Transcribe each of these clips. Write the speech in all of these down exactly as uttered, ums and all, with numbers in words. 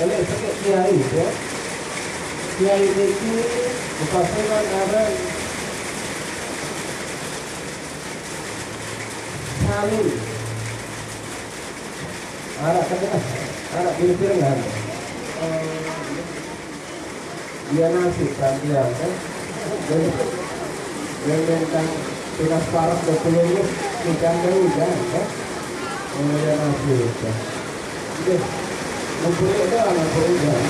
Oleh sebut kiai, ya. Kiai niki kepasungan aran Salim. Arak terkenal, arak piring-piringan. Eh, dia nasib kan dia, kan? Jadi, yang tentang tunas parah ke peluru, ikan dari hujan, kan? Oh, dia nasib, kan? Oke. Mumpuni doang, mumpuni doang.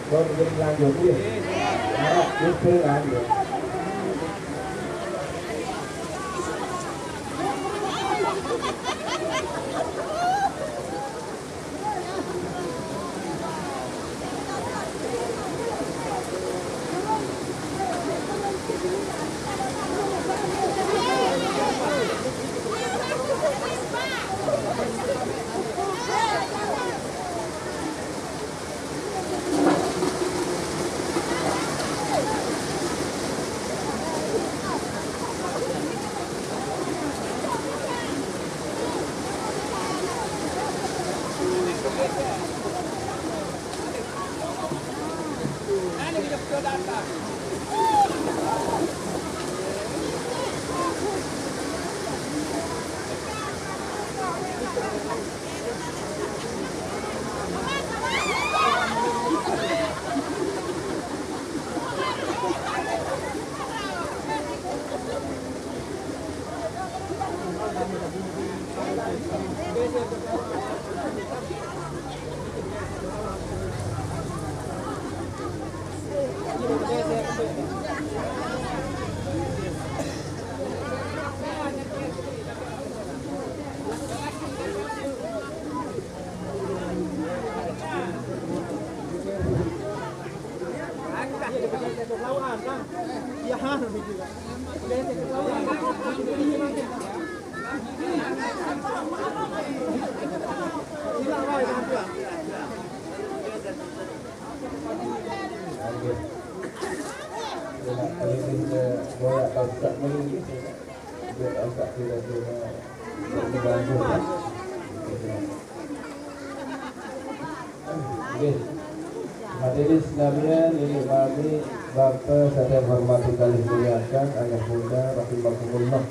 Baru kita lanjut, ya. Harap kita lanjut. Nggih. Hadirin sekalian, nini mami, bapa sami hormati kalih muliakan, ayah bunda, rahimakumullah.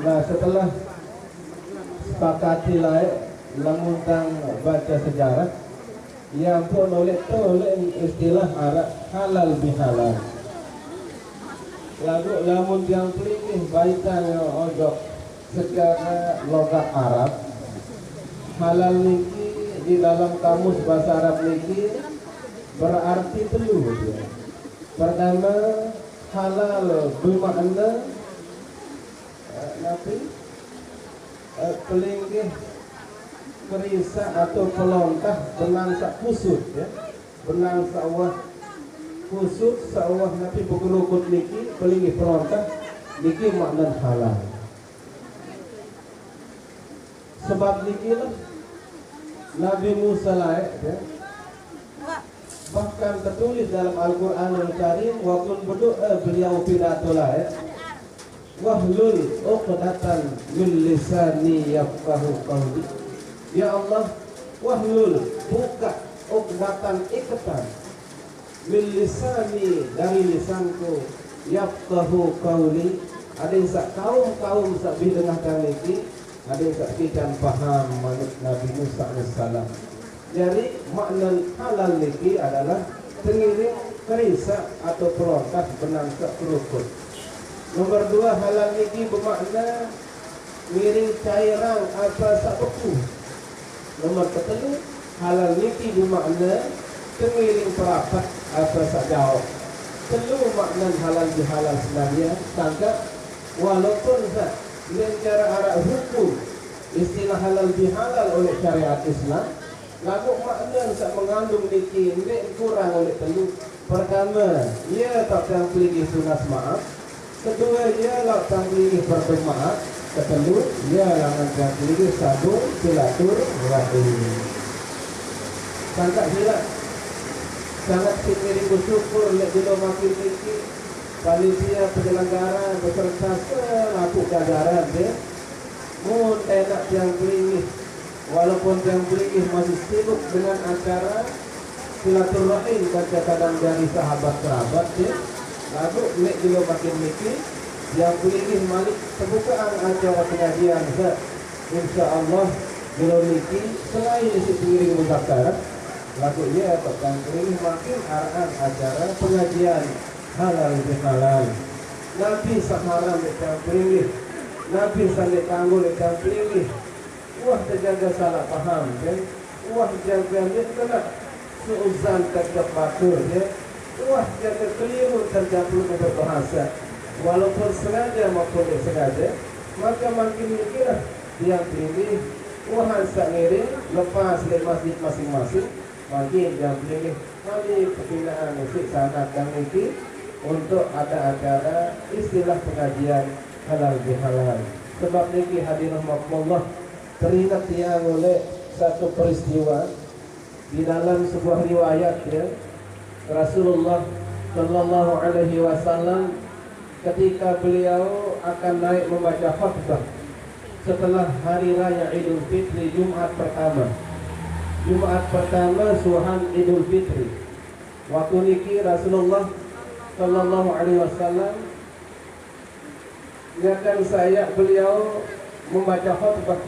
Nah, setelah sepakati lae, lamun tang baca sejarah, ya ampun, oleh tu, oleh istilah arak halal bihalal. Lagu lamun tiang pelinggih baitang ojok secara logat Arab, halal niki di dalam kamus bahasa Arab niki berarti telu, ya. Pertama, halal bermakna, eh, napi? Eh, pelinggih perisa atau pelontah benang sak kusut, ya. Benang sawah kusut, sawah napi bekelukut niki, pelinggih pelontah. Niki makna halal. Sebab niki lah Nabi Musa lae, ya. Bahkan tertulis dalam Al-Quranul Karim, waktu berdoa beliau pidato lae, "Wahlul uqdatan min lisani yafqahu qawli." Ya Allah, wahlul, buka, uqdatan, ikatan, min lisani, dari lisanku, yafqahu qawli, ada yang sak kaum-kaum sak bih dengah tang niki, ada yang sak kican paham manut Nabi Musa alaihissalam. Jadi, makna halal niki adalah tengiring kerisak atau pelontas benang sak kerukut. Nomor dua, halal niki bermakna ngiring cairan apa sak beku. Nomor ketelu, halal niki bermakna tengiring perapat apa sak jauh. Telu makna halal bihalal sebenarnya, sangka walaupun sak dengan cara arak hukum istilah halal bihalal oleh syariat Islam, lagu makna sak mengandung niki ndik kurang oleh telu. Pertama, ia tak yang peligi tunas maaf. Kedua, ia lak tang linggih berdoa. Ketelu, ia langan tang linggih sambung silaturahim. Sangka silap. Sangat sing ngiring bersyukur lek jelo makin tinggi. Panitia penyelenggara beserta selaku jajaran, ya. Mun enak tiang pelinggih, walaupun tiang pelinggih masih sibuk dengan acara silaturahim kanca kadang dari sahabat kerabat, ya. Lagu nek jelo makin niki, tiang pelinggih malik pembukaan acara pengajian, ya. Insya Allah, jelo niki selain isi pengiring muzakarah, lagu ia akan pengiring makin arahan acara pengajian halal bihalal. Nabi saharam nek tiang pelinggih, Nabi sandek tanggul nek tiang pelinggih. Wah, terjaga salah paham, kan? Wah, jaga nek kena seuzan terjebak, ya. Wah, jaga keliru terjatuh berbahasa. Walaupun sengaja maupun tidak sengaja, maka makin mikirlah yang pilih. Wah, sak ngiring, lepas dari masjid masing-masing, makin yang pilih. Kami perpindahan musik sangat kami untuk ada acara istilah pengajian halal bihalal. Sebab niki hadirin rahimakumullah, teringat tiang oleh satu peristiwa di dalam sebuah riwayat, ya, Rasulullah sallallahu alaihi wasallam ketika beliau akan naik membaca khutbah setelah hari raya Idul Fitri, Jumat pertama. Jumat pertama suhan Idul Fitri. Waktu niki Rasulullah sallallahu alaihi wasallam akan saya beliau membaca khutbah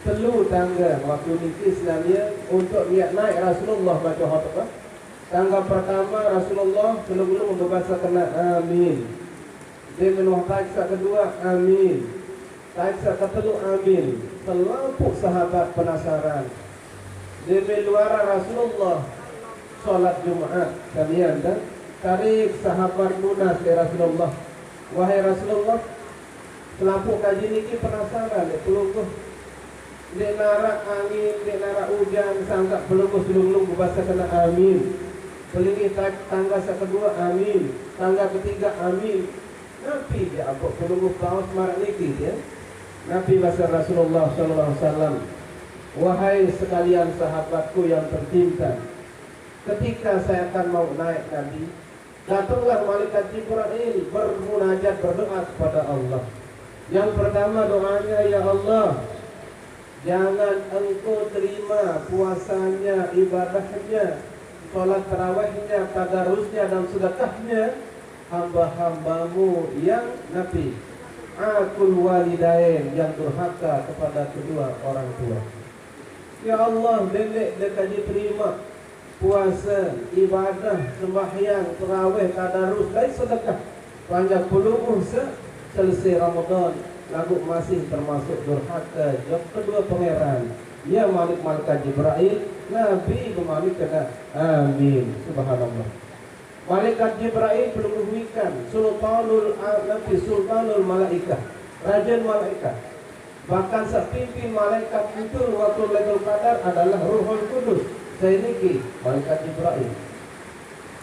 telu tangga waktu niki sebenarnya untuk niat naik Rasulullah baca khutbah. Tangga pertama Rasulullah selalu membahasa kena amin. Dia menuh taik sak kedua amin. Taik sak ketelu amin. Selampuk sahabat penasaran. Dia meluara Rasulullah salat Jumat kalian dah. Tarik sahabat munas ke Rasulullah. Wahai Rasulullah, selampuk kaji niki penasaran dek pelungguh. Dek narak angin, dek narak hujan, sangka pelungguh selulung berbahasa kena amin. Pelinggih ta-, tangga sak kedua amin. Tangga ketiga amin. Nabi dia apa pelungguh paus marak niki dia. Nabi bahasa Rasulullah sallallahu alaihi wasallam, "Wahai sekalian sahabatku yang tercinta, ketika saya akan mau naik Nabi, datanglah malaikat Jibril bermunajat berdoa kepada Allah. Yang pertama doanya, ya Allah, jangan engkau terima puasanya, ibadahnya, salat tarawihnya, tadarusnya dan sedekahnya hamba-hambamu yang nabi. Aqul walidain, yang durhaka kepada kedua orang tua. Ya Allah, dendek dekaji terima puasa, ibadah, sembahyang, tarawih, tadarus, dan sedekah. Panjang pelungguh se-, selesai Ramadan, lagu masih termasuk durhaka jawab kedua pangeran. Ya malik malaikat Jibril, Nabi bermalik kena amin. Subhanallah. Malaikat Jibril pelungguh wikan, sultanul a-, Nabi sultanul malaikah, raja malaikat. Bahkan sak pimpin malaikat itu waktu Lailatul Qadar adalah Ruhul Qudus. Saya niki malaikat Jibril.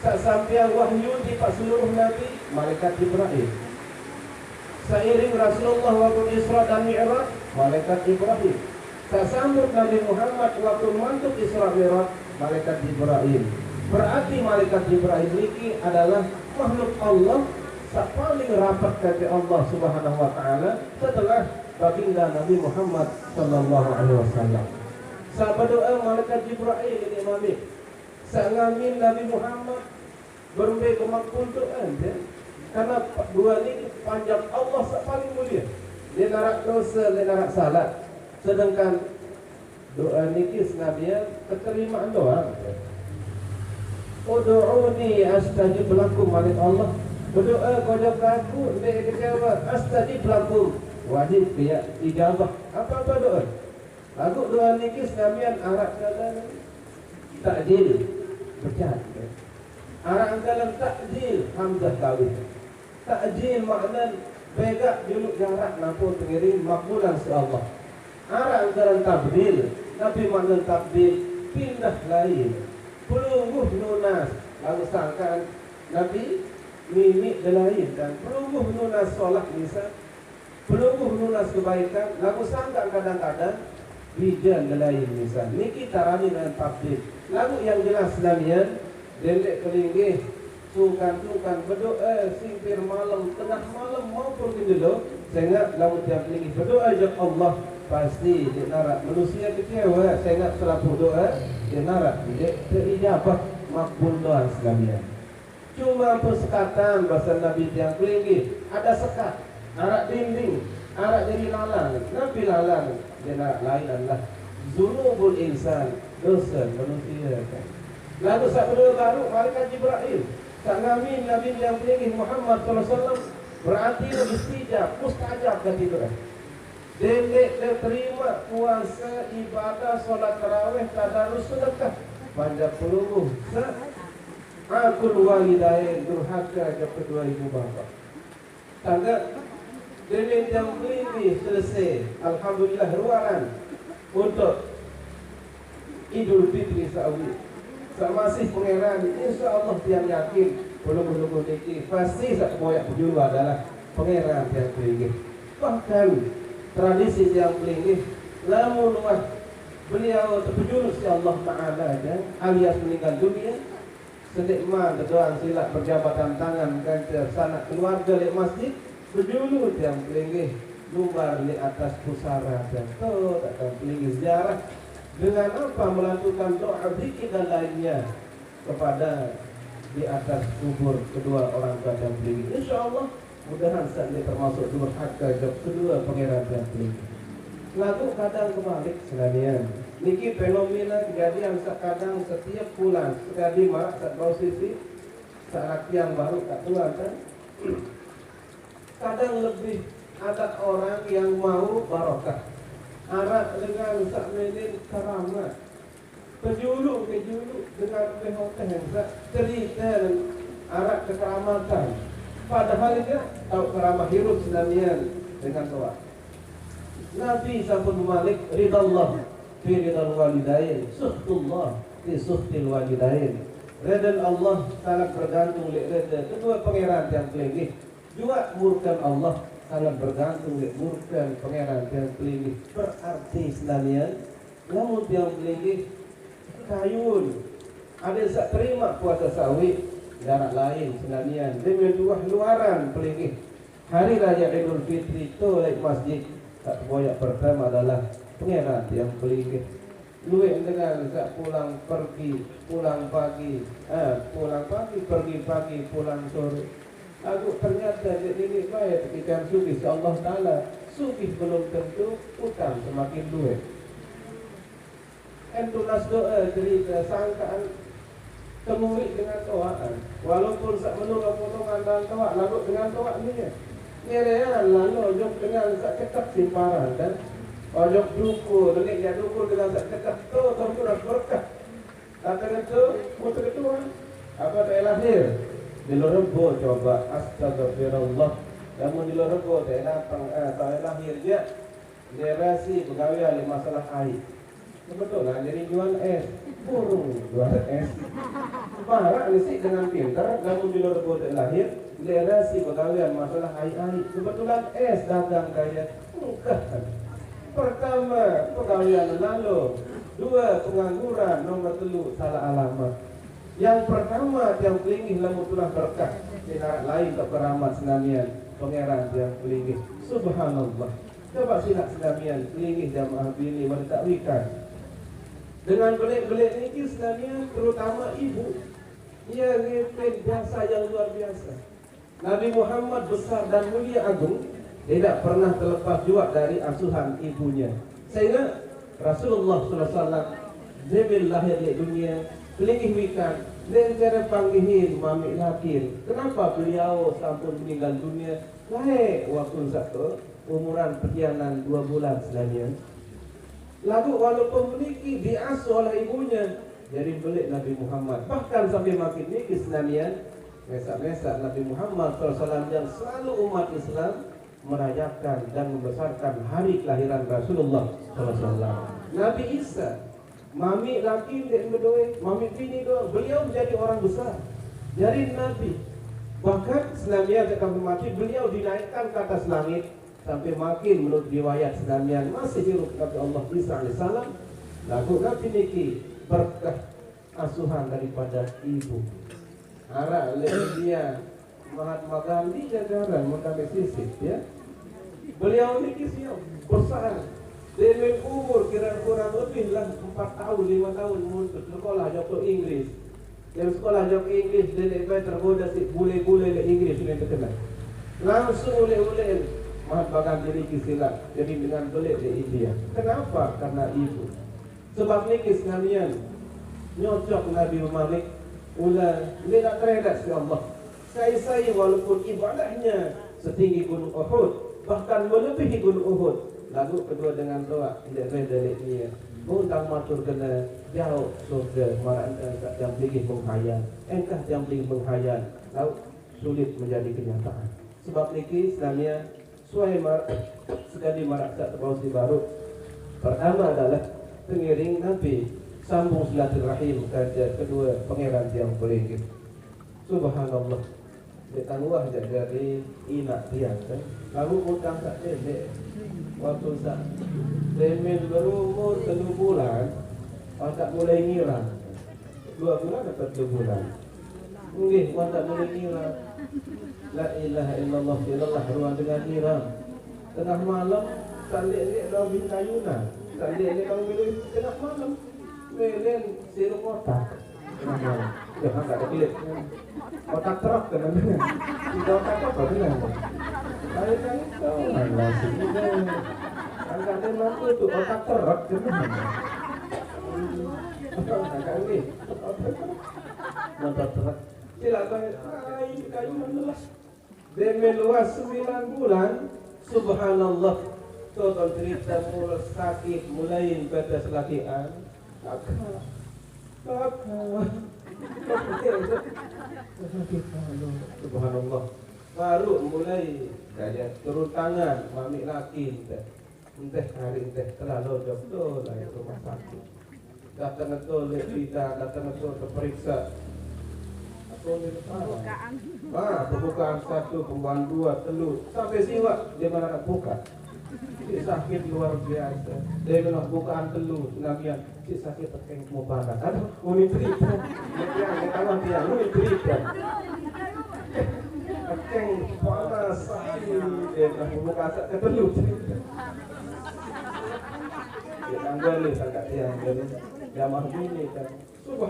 Sak sampiang wahyu di pak seluruh nabi, malaikat Jibril. Seiring Rasulullah waktu Isra dan Mi'raj, malaikat Jibril. Sasambut Nabi Muhammad waktu mantuk Isra Mi'raj, malaikat Jibril. Berarti malaikat Jibril niki adalah makhluk Allah sing paling rapat kalian Allah Subhanahu wa taala setelah baginda Nabi Muhammad sallallahu alaihi wasallam. Sing berdoa malaikat Jibril ini mami. Sing ngamin Nabi Muhammad berembe ke makbul doa, ya. Karena dua niki panjang Allah sing paling mulia. Ndeq naraq dose, ndeq naraq salaq. Sedengkan doa niki senamian keterimaan doang, ya. "Ud'uni astajib lakum," manik Allah. Berdoa kojok aku, ndeq kecewa, "astajib lakum." Wajib dia ijabah. Apa-apa doa. Laguq doa niki senamian araq dalam takjil, becat. Araq dalam takjil, hamzah kawin. Takjil maknan begaq juluq jarak nampun pengiring makbulan si Allah. Araq dalam tabdil, napi maknan tabdil? Pindah lain. Pelungguh nunas, lalu sangkan napi mimik delain dan pelungguh nunas solat misal. Pelungguh nunas kebaikan, laguq sangkaq kadang-kadang bijan delain misal. Niki tarani dengan tabdil. Laguq yang jelas senamian, dendeq kelinggih, sungkan-sungkan bedoe, simpir malem, tengah malem, maupun kenjelo, sengaq lamun tiang kelinggih bedoe ojok Allah, pasti ndeq naraq manusie kecewe, sengaq selapuq doe ndeq naraq ndeq teijabah, makbul doang senamian. Cuma persekatan, base Nabi tiang kelinggih, ada sekat, araq dinding, araq jari lalang. Napi lalang? Ndeq naraq lain adalah dzunubul insan, dose manusie. Laguq saq bedoe baruq malaikat Jibril, saq ngamin Nabi tiang kelinggih Muhammad sallallahu alaihi wasallam, berarti istijab, mustajab gati doe. Dendeq teterimaq puase, ibadah, solat tarawih, tadarus, sedekah, panjak pelungguh, saq Aqul walidain, durhake ojok kedue ibu bapak. Tanggal dene jam lime selese, alhamdulillah, ruaran untuk Idul Fitri sawi. Saq masih Pangeran, insya Allah tiang yakin, pelungguh-pelungguh niki pasti saq boyaq bejulu adalah Pangeran tiang pelinggih. Bahkan tradisi tiang pelinggih, lamun wah beliau tepejulu siq Allah Taala, alias meninggal dunia, Sendeqman tedoang silaq berjabatan tangan kance sanak keluarge leq masjid, bejulu tiang pelinggih lumbar leq atas pusara tiang. To, tiang pelinggih ziarah dengan apa, melantunkan doa, zikir dan lainnya kepada di atas kubur kedua orang tua tiang pelinggih. Insya Allah, mudahan saq ndeq termasuk durhake ojok kedue Pangeran tiang pelinggih. Laguq kadang kebalik senamian. Niki fenomena kejadian saq kadang setiep bulan sekadi maraq saq bau sisi, saq rakiang baruq kak tuan kan. Kadang lebih ada orang yang mau barokah. Araq dengan saq menen keramat. Pejulu-pejulu dengan pehoteh saq cerite araq kekeramatan. Padahal ie tao keramah irup senamian dengan toaq. Nabi sampun bemalik, "Ridallah fi ridal walidain, sukhtullah fi sukhtil walidain." Reden Allah sangat bergantung leq rede kedue Pangeran tiang pelinggih. Juaq murken Allah sangat bergantung leq murken Pangeran tiang pelinggih. Berarti senamian, lamun tiang pelinggih kayun, adeq saq terimaq puase sawi, ndaraq lain senamian, deme tuah luaran pelinggih. Hari Raye Idul Fitri to leq masjid, saq teboyaq pertama adalah Pangeran tiang pelinggih. Lueq dengan saq pulang pergi, pulang pagi, eh, pulang pagi, pergi pagi, pulang sore. Laguq ternyate ndeq niniq bae tekican sugih siq Allah Taala. Sugih belum tentu utang semakin lueq. En tunas doe cerite sangkaan temuriq dengan toaqan. Walaupun saq menurut potongan dengan toaq, laguq dengan toaq nie. Ngerean lalo ojok dengan saq cekep simparan, kan? Ojok dukun, neneq jaq dukun dengan saq cekep, to, to tunas berkah. Kate ngetu, mutu ketuan. Apa tae lahir? Jelo Rebo coba, astagfirullah. Lamun jelo Rebo tae dateng, eh, tae lahir jaq. Ndeq resi begawean leq masalah aiq. Kebetulan jadi jual es. Burung jual es. Barak ni si dengan pintar, lamun julur bodoh lahir, lera si begawean masalah ai-ai. Kebetulan es dagang kaya. Engkah. Pertama, pegawean lalu. Dua, pengangguran. Nomor telu, salah alamat. Yang pertama, tiang pelinggih lamun tulah berkah. Sinarak lain tak keramat senamian. Pangeran tiang pelinggih. Subhanallah. Coba silak senamian, pelinggih jamaah bini wanita wikan. Dengan belik-belik niki senamian, terutama ibu, ia ngepin jasa yang luar biasa. Nabi Muhammad besar dan mulia agung, tidak pernah terlepas juga dari asuhan ibunya. Sehingga Rasulullah sallallahu alaihi wasallam, dia bila lahir di dunia, pelinggih wikan, dia cara panggihin mami lakin. Kenapa beliau sampun meninggal dunia? Baik, waktu satu umuran perjalanan dua bulan senamian. Lagu walaupun meniki diasuh oleh ibunya, jadi belik Nabi Muhammad. Bahkan sampai makin niki senamian, mesak-mesak Nabi Muhammad sallallahu alaihi wasallam yang selalu umat Islam merayakan dan membesarkan hari kelahiran Rasulullah sallallahu alaihi wasallam. Nabi Isa, mami laki dek bedoe, mami bini doa, beliau menjadi orang besar. Jadi Nabi, bahkan senamian ketika mati, beliau dinaikkan ke atas langit. Sampai makin menurut riwayat senamian masih hidup Nabi Allah Isa alaihissalam. Lagu Nabi niki berkah asuhan daripada ibu. Arak le India, Mahatma Gandhi jagaran mun kami sisip, ya. Beliau niki siap besar. Demen umur kira kurang lebih lah empat tahun, lima tahun mun sekolah joko Inggris. Yang sekolah joko Inggris, dia lebih tergoda si bule-bule le Inggris yang terkenal. Langsung oleh-oleh Mahatma Gandhi niki silak. Jadi dengan belik di India. Kenapa? Karena ibu. Sebab niki senamian nyocok Nabi Malik, ula, ini nak terhadap si Allah. Sai-sai walaupun ibadahnya setinggi gunung Uhud, bahkan melebihi gunung Uhud. Lagu kedua dengan doa, tidak ada dari dia. Undang matur kena jauh surga, marah engkah tak jam tinggi menghayal. Engkah jam tinggi menghayal. Lalu sulit menjadi kenyataan. Sebab niki senamian suai mar sekali marak tak terbau si baru. Pertama adalah pengiring Nabi sambung silaturahim, kaja kedua pangeran tiang pelinggih. Subhanallah. Dia tangguh aja dari inak tiang kan. Lalu utang tak pendek. Waktu sa demen berumur telu bulan, angkat mulai ngira. Dua bulan atau tiga bulan? Nggih, angkat mulai ngira. La ilaha illallah, illallah ruang dengan ngira. Tengah malam, tak lihat-lihat daun bin kayunan. Tak lihat-lihat daun bin tengah malam. Melen sirup otak. Tengah malam. Ya, angkat ke bilik. Otak truk kan. Tidak otak apa kan. Saya kan itu. Alah, sini deh. Angkat dia mampu tu otak truk kan. Angkat ni. Motor truk. Tidak baik. Kayu, kayu menelas. Demen luas sembilan bulan. Subhanallah. Tonton cerita mula sakit, mulai batas lakian. Kakak. Kakak. Kakak. Subhanallah. Baru mulai daya turun tangan, mami laki entah. Entah hari entah telah lojok tu lah ke rumah sakit. Datang tu lihat berita, datang tu terperiksa. Apa ni? Pembukaan. Ah, pembukaan satu, pembukaan dua, telu. Sampai siwak, dia mana nak buka. Dia sakit luar biasa. Dia kena bukaan telu, senamian. Si sakit tekeng mau panas. Aduh, uni cerita. Dia bilang, dia tambah bilang, uni cerita. Tekeng panas, sakit. Dia kena buka asak ketelu cerita. Dia tanggal ni, sangka tiang. Dia, dia mah bini kan. Subhan-